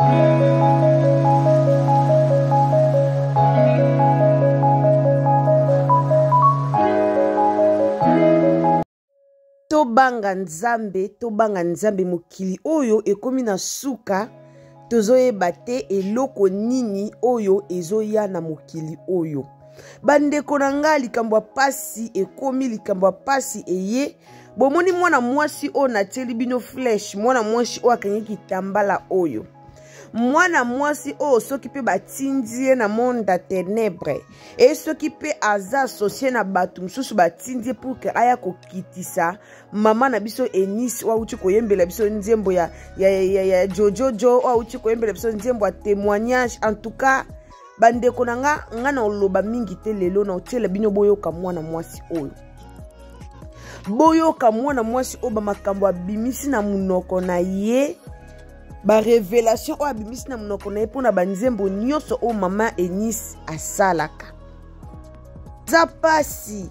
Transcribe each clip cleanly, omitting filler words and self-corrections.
Tobanga Nzambe, tobanga Nzambe, mokili oyo ekomi na suka, tozoyeba te eloko nini oyo ezoya na mokili oyo. Bandeko na nga, likambo ya pasi ekomi, likambo ya pasi eye. Bomoni mwana mwasi oyo natieli bino flèche, mwana mwasi oyo akangi kitambala oyo. Mwana mwasi oyo soki mpe batindi ye na monde ya tenebre, e soki mpe aza associe na bato mosusu batindi ye pour que aya kokitisa mama na biso Eunice oyo awuti koyembela biso nzembo ya, ya, ya, ya jojojo, oyo awuti koyembela biso nzembo ya témoignage. En tout cas bandeko na nga, nga na oloba mingi te lelo, na otiela bino boyoka mwana mwasi oyo, boyoka mwana mwasi oyo bamakambo abimisi na monoko na ye, barevelation oyo abimisi na monoko na ye mpo na banzembo nyonso oyo mama Eunice asalaka. Eza pasi,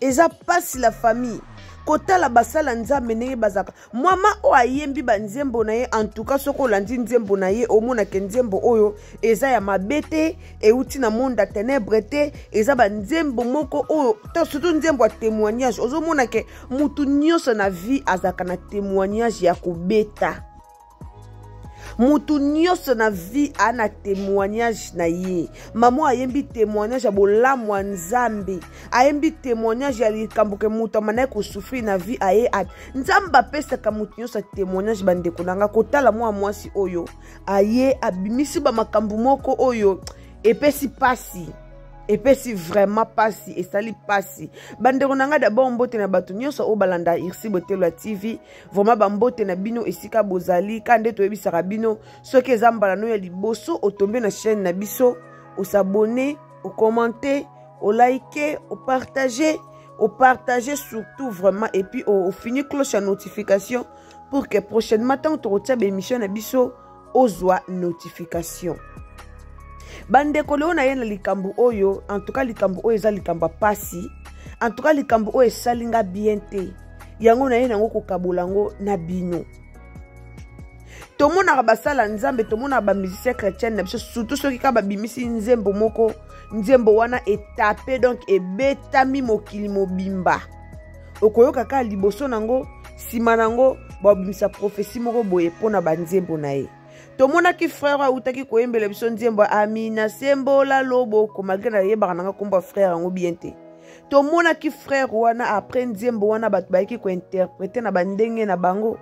eza pasi la famille kotala basala Nzambe ndenge bazalaka. Mama oyo ayembi banzembo na ye, en tout cas soki olandi nzembo na ye omonake nzembo oyo eza ya mabe te, euti na monde ya ténèbre te, eza banzembo moko oyo to surtout nzembo ya témoignage. Ozomona ke mutu nyonso na vie azalaka na témoignage ya kobeta. Mutu nyonso na vie a na témoignage na ye. Mama ayembi témoignage ya bolamu ya Nzambe, ayembi témoignage ya likambo ke mutu amandaki kosouffrir na vie aye at Nzambe apesaka mutu nyonso ya témoignage. Bandeko na nga, kotala mwa mwasi oyo aye abimisi bamakambo moko oyo epesi pasi, epesi vraiment pasi, esali pasi. Bandeko na nga, d'abord mbote na bato nyonso oyo balanda Irsi Botelo ya TV. Vraiment bambote na bino esika bozali. Ka nde toyebisaka bino, soki eza mbala no ya liboso otombe na chaîne na biso, osabone, okommente, olike, opartage, opartage surtout vraiment, et puis ofini cloche ya notification pour que prochainement ntango tokotia baémission na biso ozwa notification. Bandeko, leo na ye na likambo oyo, en tout cas likambo oyo eza likambo ya pasi, en tout cas likambo oyo esali nga bien te, yango na ye nango kokabola yango na bino. Tomonaka basala Nzambe, tomonaka bamusicien chrétienne na biso, surtout soki kaka babimisi nzembo moko, nzembo wana etape, donc ebetami mokili mobimba, okoyoka kaka liboso nango nsima nango babimisa prophetie moko boye mpo na banzembo na ye. Tomonaki frère autaki koyembela biso nzembo Amina sembola loboko, malgré nayebaka nanga nkombo ya frère yango bien te. Tomonaki frère wana après nzembo wana bato bayaki kointerprete na bandenge na bango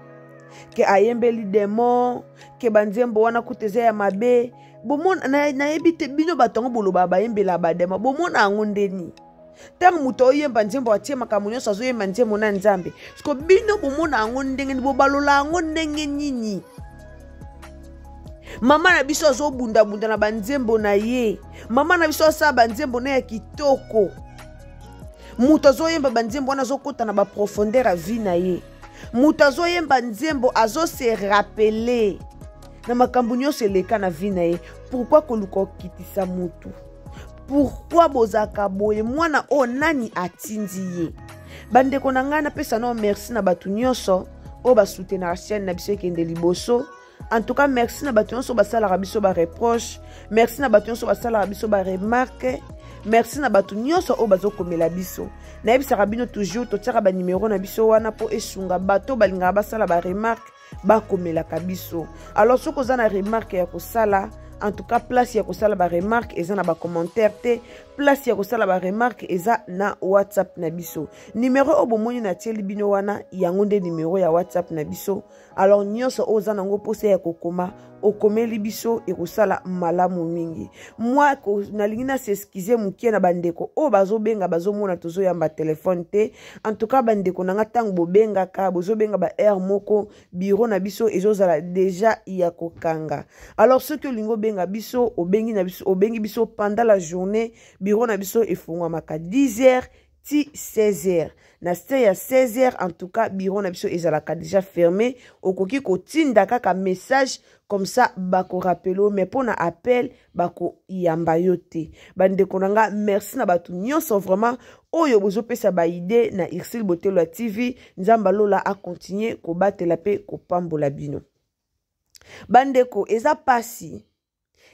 ke ayembeli demon, ke banzembo wana kuta eza ya mabe. Bomona, nayebi te bino bato yango bolobaka bayembela bademo, bomona yango ndeni ntango moto aoyemba nzembo atie makambo nyonso, azoyemba nzembo na Nzambe, siko bino bomona yango ndenge nini, bobalola yango ndenge nini? Mama na biso azobundabunda na banzembo na ye, mama na biso asala banzembo na ya kitoko, moto azoyemba banzembo wana azokɔta na baprofondeur ya vie na ye, moto azoyemba nzembo azose rappeler na makambo nyonso eleka na vie na ye. Pourquoi koluka okitisa motu? Pourquoi bozalaka boye? Mwana oyo nani atindi ye? Bandeko na ngai, napesa nao merci na bato nyonso oyo basoutenaka chaîne na biso ekende liboso. En tout cas merci na bato nyonso basalaka biso bareproche, merci na bato nyonso basalaka biso baremarque, merci na bato nyonso oyo bazokomela biso. Nayebisaka bino toujours, totiaka banimero na biso wana mpo esunga bato balingaka basala baremarque, bakomelaka biso. Alors soki oza na remarque ya kosala, en tout cas place ya kosala baremarque eza na bacommentaire te, place ya kosala baremarque eza na WhatsApp na biso. Numero oyo bomoni natieli bino wana, yango nde numero ya WhatsApp na biso. Alors nyonso oyo oza nango mposa ya kokoma, okomeli biso, ekosala malamu mingi. Mwa nalingi na s'excuse mokie na bandeko oyo bazobenga, bazomona tozoyamba telefone te. En tout cas bandeko na nga, ntango bobengaka, bozobenga ba heure moko bureau na biso ezozala deja ya kokanga. Alors soki olingi obenga biso, obengi na biso, obengi biso pendant la journée. Bureau na biso efungwamaka 10 heures ti 16 heures. Na se ya 16 heures, en tout cas bureau na biso ezalaka déjà fermé. Okoki kotinda kaka message, comme ça bakorappeler, mais mpona appel bakoyamba yo te. Bandeko na nga, merci na bato nyonso vraiment oyo bozopesa baide na Ursule Botelo ya TV. Nzambe alola akontinue kobatela mpe kopambola bino. Bandeko, eza pasi,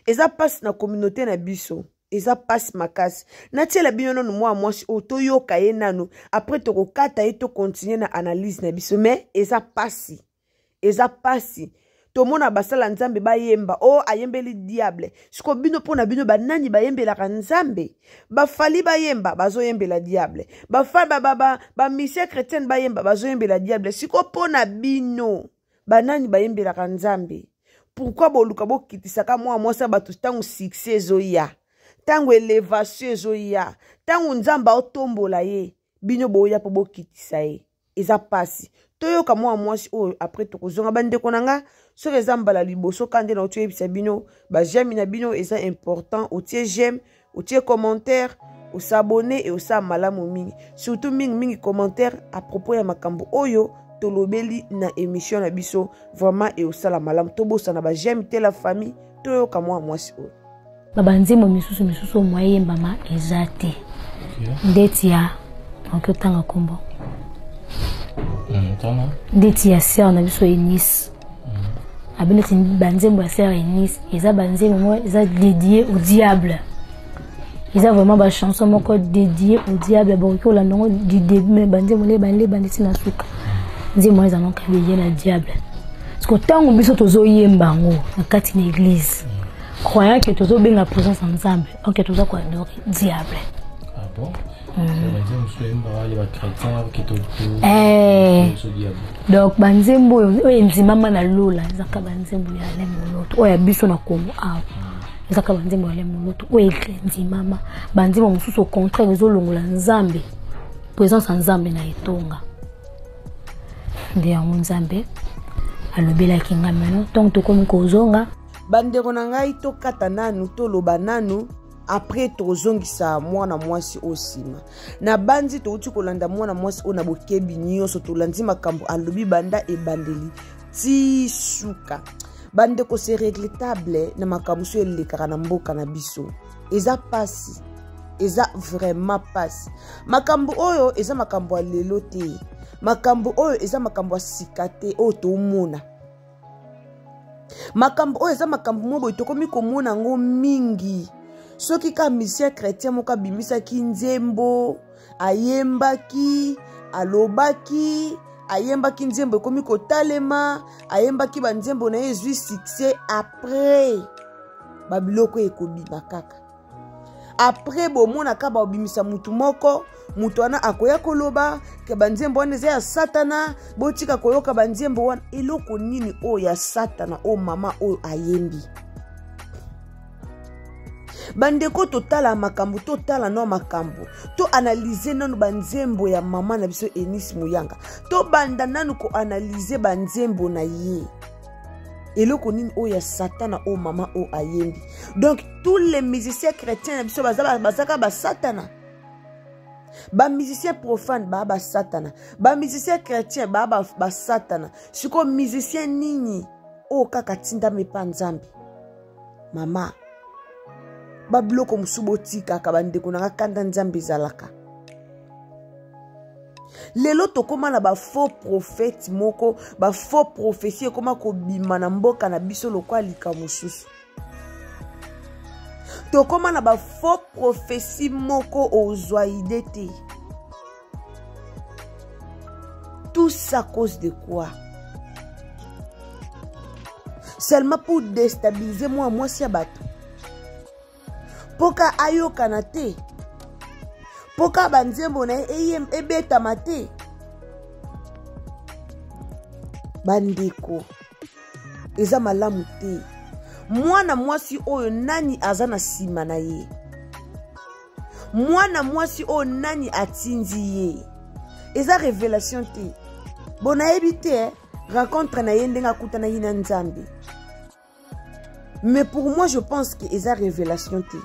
eza pasi na communauté na biso, eza pasi makasi. Natiela bino nanu mwa mwasi oyo, toyoka ye nanu, après tokokata ye, tokontinue na analyse na biso. Mais eza pasi, eza pasi. Tomona basala Nzambe bayemba, o oh, ayembeli diable. Siko bino, mpo na bino, banani bayembelaka Nzambe? Bafali bayemba, bazoyembela diable. Bafa ba, ba, ba, ba mission chrétienne bayemba, bazoyembela diable. Siko mpo na bino, banani bayembelaka Nzambe? Pourquoi boluka bokitisaka mwa mwasi ya bato ntango succès ezoya, ntango elevation ezoya, ntango Nzambe aotombola ye, bino boya mpo bokitisa ye? Eza pasi. Toyoka mwa mwasi oyo, après tokozonga. Bandeko na nga, soki eza mbala liboso ka nde na otoyebisa bino, baj'aime na bino eza important. Otie j'aime, otie commentaire, osabone e osala malamu mingi, surtout mingimingi commentaire à propos ya makambo oyo tolobeli na émission na biso. Vraiment eosala malamu. Tobosana baj'aime te, la famille. Toyoka mwa mwasi oyo. Banzembo misusu misusu oyo moye eyembama eza te. Ndeti ya okoki otanga nkombo ndeti ya sœur na biso Eunice. Abi neti banzembo ya sœur Eunice eza banzembo moko eza dédié au diable, eza vraiment bachanson moko dédié au diable. Bokoki kolanda yango du début, mais banzembo nde baleba ndeti na suka, nzembo wana eza nonka dédié na diable. Parce que ntango biso tozoyemba yango na kati na église, croyant que tozobenga présence ya Nzambe, ok, toza koadore diable. Ah bon? Eh, donc banzembo oyo oyo endimama na lola ezaka banzembo ya Alain Moloto. Oyo ya biso na Kongo awa ezaka banzembo ya Alain Moloto oyo endimama. Banzembo mosusu, au contraire, ezolongola Nzambe, présence ya Nzambe na etonga. Nde yango Nzambe alobelaki nga meno ntongo tokomi kozonga. Bandeko na ngai, tokata nanu, toloba nanu, après tozongisa mwana mwasi oyo nsima. Na bandi touti kolanda mwana mwasi oyo na bokebi nyonso, tolandi makambo alobi banda ebandeli ti suka. Bandeko, c'est regrettable na makambo so elekaka na mboka na biso. Eza pasi, eza vraiment pasi. Makambo oyo eza makambo ya lelo te, makambo oyo eza makambo ya sika te. Oyo tomona makambo oyo eza makambo moko boye tokomi komona yango mingi. Soki ka musicien chrétien moko abimisaki nzembo, ayembaki, alobaki, ayembaki nzembo, ekomi kotalema, ayembaki banzembo na ye, ezwi succès, après babiloko ekobima kaka. Après bomonaka babimisa mutu moko, mutu wana akoya koloba ke banzembo wana eza ya Satana, botika koyoka banzembo wana. Eloko nini oyo ya Satana oyo mama oyo ayembi? Bandeko, totala makambo, totala no makambo, toanalyse nanu banzembo ya mama na biso Eunice Muyanga. Tobanda nanu koanalyse banzembo na ye. Eloko nini oyo ya Satana oyo mama oyo ayembi? Donc tous les musiciens chrétiens na biso bazaka basatana, bamusicien profane baa basatana, bamusicien chrétien baa basatana. Sikoyo musicien nini oyo kaka tindami epa Nzambe? Mama, babiloko mosusu botikaka. Bandeko nanga, kanda Nzambe ezalaka. Lelo tokóma na bafaux prophète moko, bafaux prophétie ekóma kobima na mboka na biso lokola lika mosusu. Tokóma na bafaux prophétie moko, ozwa idée te. Tout ça cause de quoi? Seulement pour déstabiliser mwa mwasi ya bato, mpoka ayokana te, mpoka banzembo na ye ebetama te. Bandeko, eza malamu te. Mwana mwasi oyo, nani aza na nsima na ye? Mwana mwasi oyo, nani atindi ye? Eza révélation te. Bo nayebi te, eh? Rencontre na ye, ndenge akutanaki na Nzambe. Mais pour moi, je pense que eza révélation te.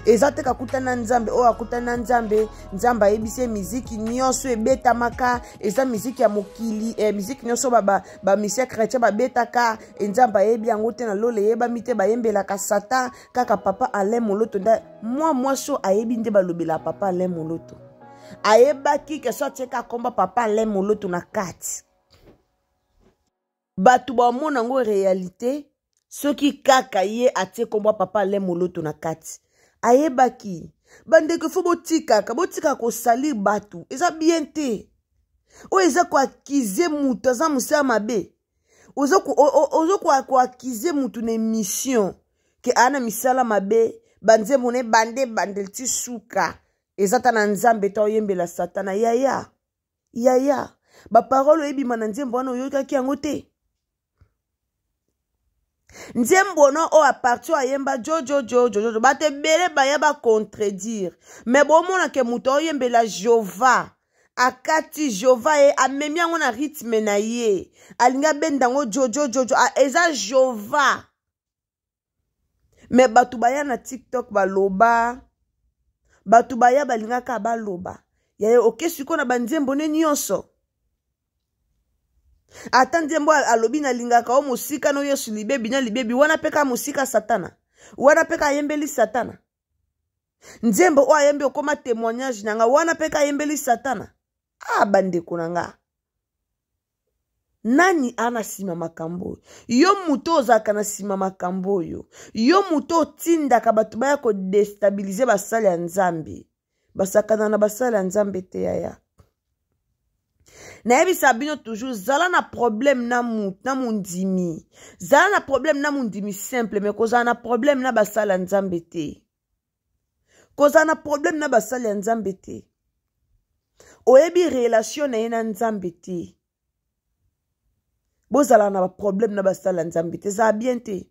Eza te kakutana na Nzambe oyo akutana na Nzambe, Nzambe ayebisi ye miziki nyonso ebetamaka eza miziki ya mokili, miziki nyonso bamusicien ba chrétien babetaka e, Nzambe ayebi yango te, na lola eyebami te, bayembelaka Satan. Kaka papa Alain Moloto nde mwa mwasi oyo ayebi nde balobela papa Alain Moloto. Ayebaki ke so atieka komba papa Alain Moloto na kati, bato bamona yango réalité. Soki kaka ye atie kombo ya papa Alain Moloto na kati. Ayebaki. Bandeko fo botikaka, botikaka kosalir bato. Eza bien te. Oyo eza koakize moto aza mosala mabe. Ozo koakize moto na emission ke aa na misala mabe, banzembo na ebande ebandeli ti suka. Eza ta na Nzambe ta oyembela Satana. Yaya, yaya, baparole oyo ebima na nzembo wana oyokaki yango te. Nzembo no oyo aparti oyo ayemba jojojojojojo, bato ebele baya bacontredire, me bomona ke moto aoyembela Jova akati Jova ye amemi yango na rythme na ye, alingi abenda yango jojojojo, eza Jova. Me bato baya na TikTok baloba, bato baya balingaka baloba yaya oke sikoyo na banzembo ne nyonso. Ata nzembo alobi nalingaka o mosika no Yesu libebi na libebi wana mpe kaka mosika Satana wana mpe kaka ayembeli Satana. Nzembo oyo ayembi okoma témoignage na nga wana mpe kaka ayembeli Satana. Ah, bandeko na nga, nani a na nsima makambo oyo? Yo moto ozalaka na nsima makambo oyo, yo moto otindaka bato baya kodestabilize basali ya Nzambe. Basakana na basali ya Nzambe te yaya. Nayebisa bino toujours, zala na problème na mu, na mundimi, zala na problème na mundimi simple, mais kozala na problème na basali ya Nzambe te. Kozala na problème na basali ya Nzambe te. Oyebi relation na ye na Nzambe te. Bozala na ba problème na basali ya Nzambe te, ezala bien te.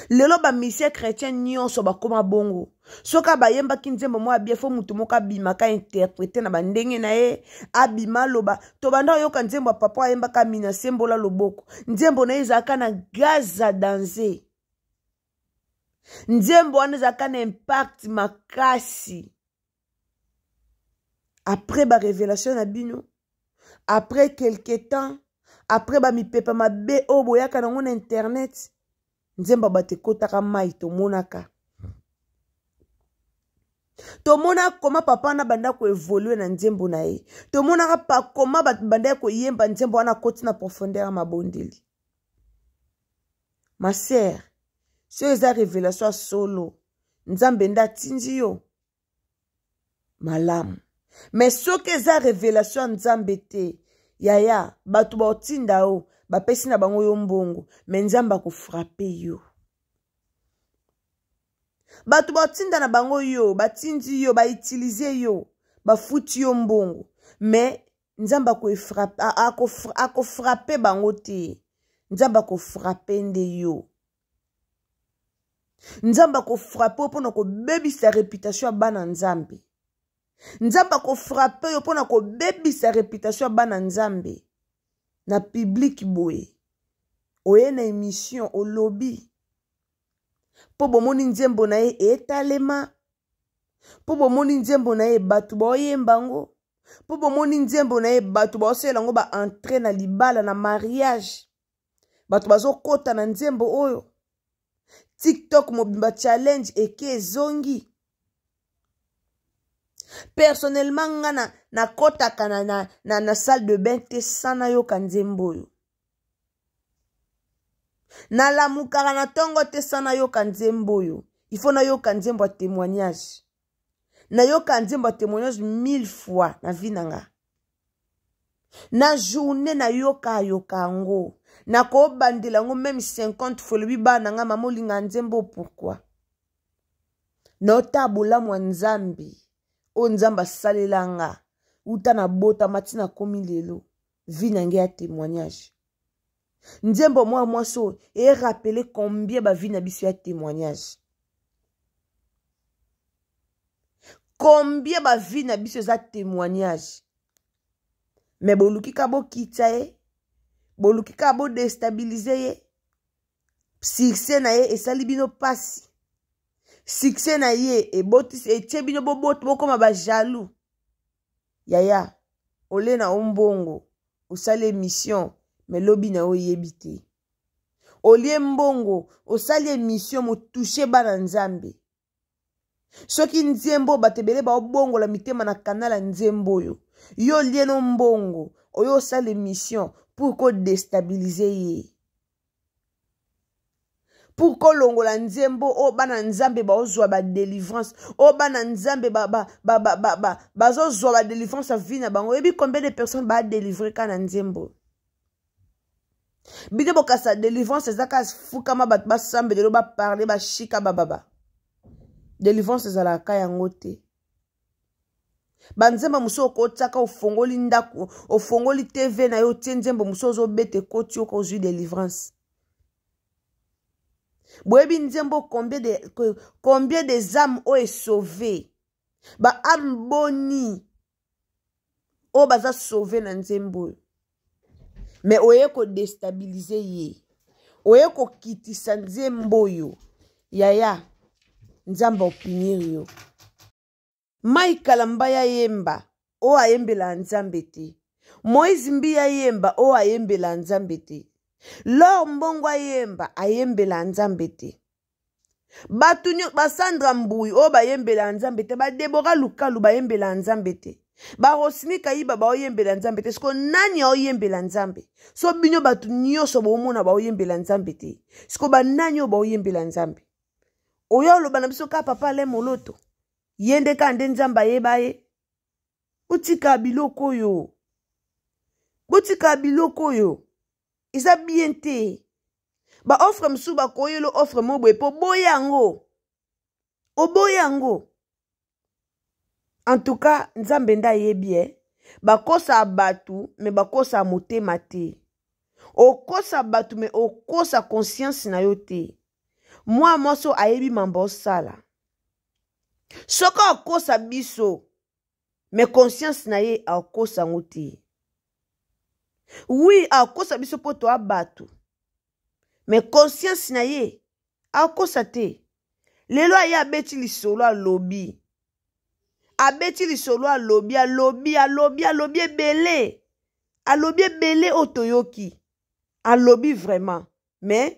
Lelo ba musiciens chrétiens nyonso bakoma bongo. Soki bayembaki nzembo moko ya bien, fo mutu moko abimaka interpréter na bandenge na ye, abima aloba. Tobanda oyoka nzembo ya papa ayembaka Amina sembola loboko. Nzembo na ye ezalaka na gaza danse. Nzembo wana ezalaka na impact makasi. Après ba révélation na bino, après quelque temps, après ba mipepa mabe oyo boyaka nango na internet, nzembo bato ekotaka mai tomonaka. Tomona koma papa na banda koevolue na nzembo na ye. Tomonaka pa koma bato banda koyemba nzembo wana akoti na profondeur ya mabondeli. Ma sœur, soki eza révélation ya solo, Nzambe nde atindi yo malamu. Mais soki eza révélation ya Nzambe te, yaya, bato baotinda yo, bapesi na bango yo mbongo, mais Nzambe akofrape yo. Bato baotinda na bango yo, batindi yo, bautilize yo, bafuti yo mbongo, mais Nzambe akofrape bango te. Nzambe akofrape nde yo. Nzambe akofrape yo mpona kobebisa réputation ya bana Nzambe. Nzambe akofrape yo mpona kobebisa réputation ya bana Nzambe na public boye. Oye na émission olobi mpo bomoni nzembo na ye etalema, mpo bomoni nzembo na ye bato baoyemba ngo, mpo bomoni nzembo na ye bato baosalela yango ba entrée na libala na mariage, bato bazokota na nzembo oyo. TikTok mobimba challenge eke ezongi. Personnellement nga na nakotaka na, na, na, na salle de bain te sans nayoka nzembo oyo. Nalamukaka na ntongo te sans nayoka nzembo oyo. Il faut nayoka nzembo ya témoignage. Nayoka nzembo ya témoignage 1000 fois na vie na nga. Na journée nayoka yoka yango. Nakobandela yango même 50 fois lobi bana nga mama olinga nzembo pourquoi? Nota bolamu ya Nzambe oyo Nzambe asalela nga uta na botama ti nakomi lelo. Vie na ngai ya témoignage. Nzembo mwa mwasi oyo e rappeler combien ba vie na biso ya témoignage. Combien ba vie na biso eza témoignage. Mais boluki ka bokitsa ye, boluki ka bo déstabiliser ye. Succès na ye esali bino pasi. Succès na ye ebotisi etie bino bobot bokoma ba jaloux. Yaya, ole na ombongo, osali émission, mais lobi na oyebi te. Olie mbongo, osali émission, mo toucher bana Nzambe. Soki nzembo bato ebele baobongola mitema na kanal ya nzembo oyo, yo olie no mbongo, oyo osali émission pour ko déstabiliser ye. Pour kolongola nzembo oyo bana Nzambe baozwa badelivrance, oyo bana Nzambe bazozwa badelivrance ya vie na bango. Oyebi combien de personnes badelivre ka na nzembo? Bino bokasa delivrance eza kaka fukama, bato basambelelo, baparle, bashika bababa. Delivrance ezalaka yango te. Banzembo mosusu okotiaka, ofongoli ndako, ofongoli TV na yo, otie nzembo mosusu, ozobeta, ekoti, oka ozwi delivrance. Boyebi nzembo combien des âmes oyo esauve, baâme boni oyo baza sauve na nzembo oyo? Me oye kodestabilize ye, oye kokitisa nzembo oyo. Yaya, Nzambe opinir yo. Mike Kalamba ya yemba oyo ayembela Nzambe te. Moïse Mbi ya yemba oyo ayembela Nzambe te. Lor Mbongo ayemba, ayembela Nzambe te. Bato basandra Mbui oyo bayembela Nzambe te, badebora Lukalu bayembela Nzambe te, barosini Kayiba baoyembela Nzambe te. Siko nani aoyembela Nzambe? So bino bato nyonso boomona baoyembela Nzambe te, siko banani oyo baoyembela Nzambe? Oyo oloba na biso kaka papa Alain Moloto, ye nde kaka nde Nzambe ayeba ye. Botika biloko oyo, botika biloko oyo, eza bien te. Baoffre mosusu bakoyelo offre mo boye mpo boya yango, oboya yango. En tout cas, Nzambe nde ayebi. E bakosa bato, me bakosa motema te. Okosa bato, me okosa conscience na yo te. Mwa mwasi oyo ayebi mambo osala. Soki akosa biso, me conscience na ye akosa yango te. Wi, akosa biso mpo toa bato, me conscience na ye akosa te. Lelo aye abeti lisolo, alobi, abeti lisolo, alobi, alobi, alobi, alobi ebele, alobi ebele oyo toyoki. Alobi vraiment, mais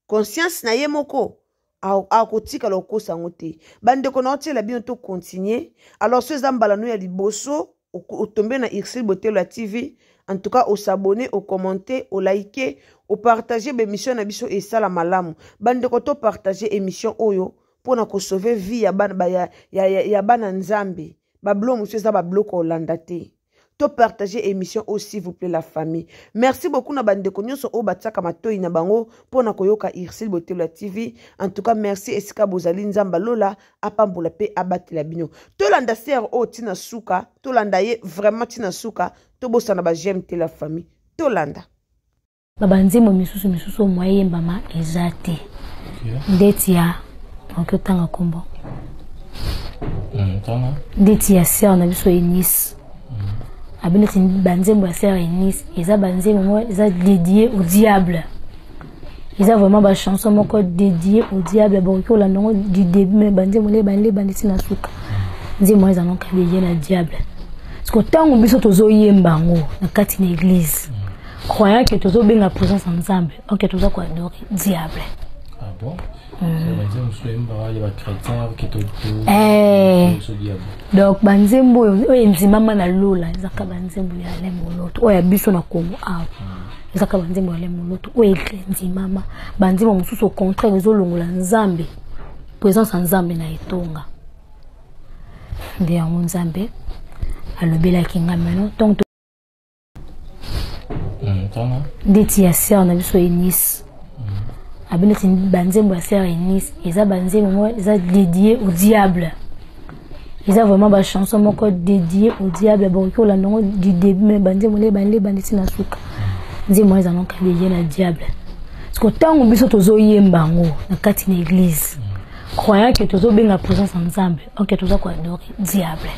conscience na ye moko akotikala kokosa yango te. Bandeko, na otiela bino, tocontinue. Alors, so eza mbala no ya liboso otombe na Ursule Botelo ya TV, en tout cas osabone, ocommente, olike, opartage baémission na biso, esala malamu. Bandeko, topartage émission oyo mpona kosauve vie ya bana, ya bana Nzambe. Babilo mosusu eza babiloko olanda te. Topartage émission oyo, s'il vous plaît, la famille. Merci beaucoup na bandeko nyonso oyo batiaka matoi na bango mpona koyoka Ursule Botelo ya TV. En tout cas, merci. Esika bozali, Nzambe alola apambola mpe abatela bino. Tolanda sœur oyo ntina suka, tolanda ye vraiment ntina suka. Tobosana baj'aime te, la famille. Tolanda. Babanzembo misusu misusu oyo moyembama eza te, ndeti ya okoki otanga nkombo, ndeti ya sœur na biso Eunice. Abi neti banzembo ya sœur Eunice eza banzembo moko eza dédié au diable. Eza vraiment bachanson moko dédié au diable. Bokoki kolanda yango du début, mais banzembo nde baleba ndeti na suka, nzembo wana eza noka dédié na diable. Parce que ntango biso tozoyemba yango na kati na église, croyant que tozobenga présence ya Nzambe, ok, toza koadore diable. Ah bon? Eh, donc banzembo oyo oyo endimama na lola ezaka banzembo ya Alain Moloto. Oyo ya biso na Kongo awa ezaka banzembo ya Alain Moloto oyo endimama. Banzembo mosusu, au contraire, ezolongola Nzambe, présence ya Nzambe na etonga. Nde yango Nzambe alobelaki nga meno ntongo, ndeti ya sœur na biso Eunice. Abi neti banzembo ya sœur Eunice eza banzembo moko eza dédié au diable. Eza vraiment bachanson moko dédié au diable. Bokoki kolanda yango du début, mais banzembo nde baleba ndeti na suka, nzembo wana eza noka dédié na diable. Parce que ntango biso tozoyemba yango na kati na église, croyant que tozobenga présence ya Nzambe, ok, toza koadore diable.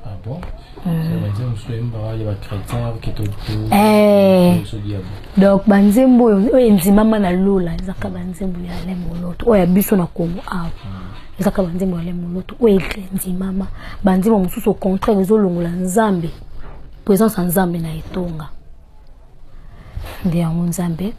Ah bon? Eh, donc banzembo oyo oyo endimama na lola ezaka banzembo ya Alain Moloto. Oyo ya biso na Kongo awa ezaka banzembo ya Alain Moloto oyo endimama. Banzembo mosusu, au contraire, ezolongola Nzambe, présence ya Nzambe na etonga. Nde yango Nzambe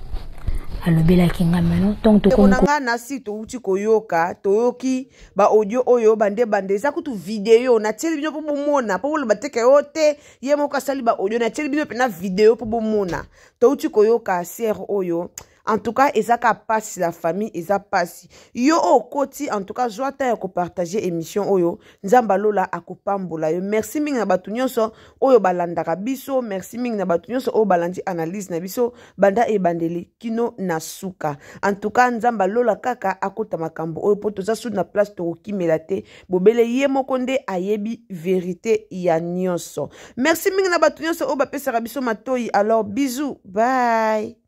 alobelaki nga meno ntongo. Ndeko na ngai, nasi touti koyoka, toyoki baaudio oyo bande bande, eza kutu video natieli bino mpo bomona, mpo boloba teke yo te, ye moko asali baaudio. Natieli bino mpena video mpo bomona. Touti koyoka sœur oyo. En tout cas eza ka pasi, la famille, eza pasi. Yo oyo okoti, en tout cas zwa temps ya kopartage émission oyo. Nzambe alola akopambola yo. Merci mingi na bato nyonso oyo balandaka biso, merci mingi na bato nyonso oyo balandi analyse na biso banda ebandeli kino na suka. En tout cas Nzambe alola kaka akota makambo oyo, mpo toza su na place tokokimela te, bobele ye moko nde ayebi verité ya nyonso. Merci mingi na bato nyonso oyo bapesaka biso matoi. Alors bisous, bye.